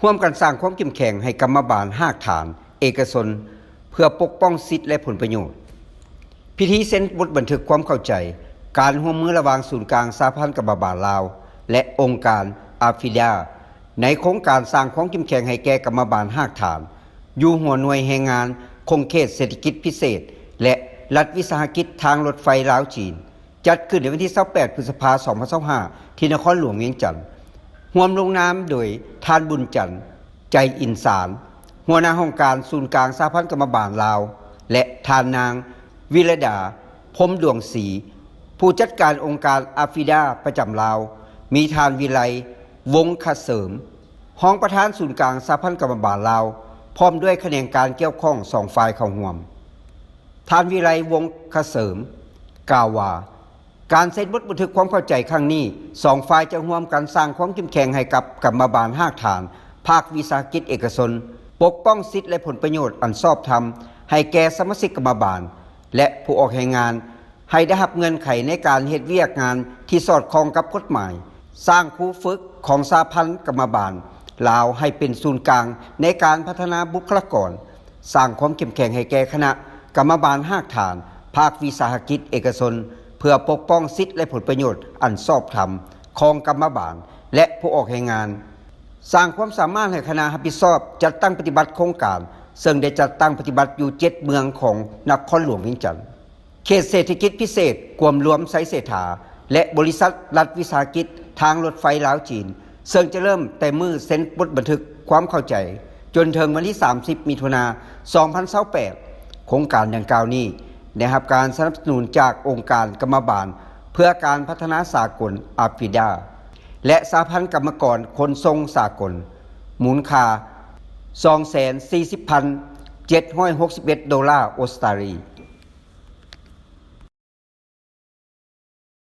ຮ່ວມກັນສ້າງຄວາມເຂັ້ມແຂງໃຫ້ກຳມະບານຮາກຖານເອກະຊົນ ເພື່ອປົກປ້ອງສິດ ແລະ ຜົນປະໂຫຍດ. ພິທີເຊັນບົດບັນທຶກຄວາມເຂົ້າໃຈການຮ່ວມມືລະຫວ່າງສູນກາງສະຫະພັນກຳມະບານລາວ ແລະ ອົງການອາຟຣິດາ ໃນໂຄງການສ້າງຄວາມເຂັ້ມແຂງໃຫ້ແກ່ກຳມະບານຮາກຖານ ຢູ່ຫົວໜ່ວຍແຮງງານຂົງເຂດເສດຖະກິດພິເສດ ແລະ ລັດວິສາຫະກິດທາງລົດໄຟລາວ-ຈີນ ຈັດຂຶ້ນໃນວັນທີຊາວແປດ ພຶດສະພາ ສອງພັນຊາວຫ້າ ທີ່ນະຄອນຫຼວງວຽງຈັນ, ຮ່ວມລົງນາມໂດຍທ່ານ ບຸນຈັນ ໃຈອິນສານ ຫົວໜ້າຫ້ອງການສູນກາງສະຫະພັນກຳມະບານລາວ ແລະ ທ່ານນາງ ວິລະດາ ພົມດວງສີ ຜູ້ຈັດການອົງການອາຟຣິດາປະຈຳລາວ, ມີທ່ານ ວິໄລ ວົງຄະເສີມ ຮອງປະທານສູນກາງສະຫະພັນກຳມະບານລາວ ພ້ອມດ້ວຍຂະແໜງການກ່ຽວຂ້ອງສອງຝ່າຍເຂົ້າຮ່ວມ. ທ່ານ ວິໄລ ວົງຄະເສີມ ກ່າວວ່າ ການເຊັນບົດບັນທຶກຄວາມເຂົ້າໃຈຄັ້ງນີ້ ສອງຝ່າຍຈະຮ່ວມກັນສ້າງຄວາມເຂັ້ມແຂງໃຫ້ກັບກຳມະບານຮາກຖານພາກວິສາຫະກິດເອກະຊົນ, ປົກປ້ອງສິດ ແລະ ຜົນປະໂຫຍດອັນຊອບທຳໃຫ້ແກ່ສະມາຊິກກຳມະບານ ແລະ ຜູ້ອອກແຮງງານ ໃຫ້ໄດ້ຮັບເງື່ອນໄຂໃນການເຮັດວຽກງານທີ່ສອດຄ່ອງກັບກົດໝາຍ, ສ້າງຄູຝຶກຂອງສະຫະພັນກຳມະບານລາວໃຫ້ເປັນສູນກາງໃນການພັດທະນາບຸກຄະລາກອນ, ສ້າງຄວາມເຂັ້ມແຂງໃຫ້ແກ່ຄະນະກຳມະບານຮາກຖານພາກວິສາຫະກິດເອກະຊົນ ເພື່ອປົກປ້ອງສິດ ແລະ ຜົນປະໂຫຍດອັນຊອບທຳຂອງກຳມະບານ ແລະ ຜູ້ອອກແຮງງານ, ສ້າງຄວາມສາມາດໃຫ້ຄະນະຮັບຜິດຊອບຈັດຕັ້ງປະຕິບັດໂຄງການ, ເຊິ່ງໄດ້ຈັດຕັ້ງປະຕິບັດຢູ່ເຈັດເມືອງຂອງນະຄອນຫຼວງວຽງຈັນ. ເຂດເສດຖະກິດພິເສດກວມລວມໄຊເສດຖາ ແລະ ບໍລິສັດລັດວິສາຫະກິດທາງລົດໄຟລາວ-ຈີນ ເຊິ່ງຈະເລີ່ມແຕ່ມື້ເຊັນບົດບັນທຶກຄວາມເຂົ້າໃຈ ຈົນເຖິງວັນທີສາມສິບ ມິຖຸນາ ສອງພັນຊາວແປດ. ໂຄງການດັ່ງກ່າວນີ້ໄດ້ຮັບການສະໜັບສະໜູນຈາກອົງການກຳມະບານເພື່ອການພັດທະນາສາກົນ ອາຟຣິດາ ແລະ ສະຫະພັນກຳມະກອນຂົນສົ່ງສາກົນ ມູນຄ່າ ສອງແສນສີ່ສິບພັນເຈັດຮ້ອຍຫົກສິບເອັດ ໂດລາອົດສະຕາລີ.